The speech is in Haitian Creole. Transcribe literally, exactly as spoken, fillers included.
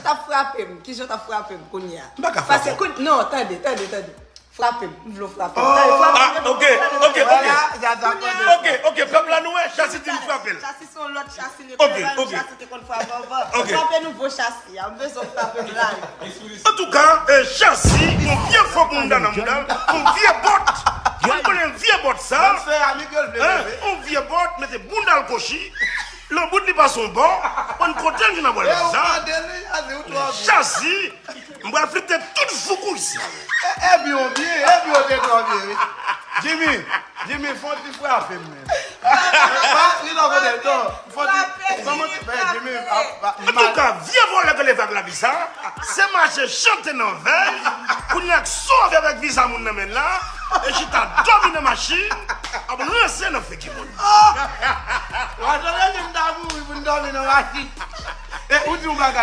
Ap frape m. Kijan t ap frape m kounye a? M pa ka frape. Paske w. Koun- non, tande, tande, tande. Frape m. M vle w frape m. Tande, frape m. Ah, ok, ok, ok. Voilà, y a ta konn. Ok, ok, pèp la nou wè, Chasi di m frape l. Chasi se yon lòt Chasi, li ekwivalen Chasi te konn frape anvan. Frape nouvo Chasi a, m bezwen w frape m la. Antouka, eh, Chasi, yon vye fòk mouda nan mouda l, yon vye bòt. Mwen konnen vye bòt sa. Yon vye bòt, mete bounda l kochi. Lanbout li pase yon bò, konn kote l vin anbwè l sa. Chasi, m pral flite tout foukou isi. Epi yon byen, epi yon te twò byen wi. Jimmy, Jimmy, fon ti frape m men. Li nan kote l non. Fon ti, fon ti, Jimmy. Antouka, vye vòlè ke leve ak lavi sa, se mache chante nan vèy, kounye a k sove avèk viza moun nan men l la, e chita dòmi nan machin, ap ranse nan figi moun. Wa tande si m ta mouri pou n dòmi nan machin. E ou di yon bagay.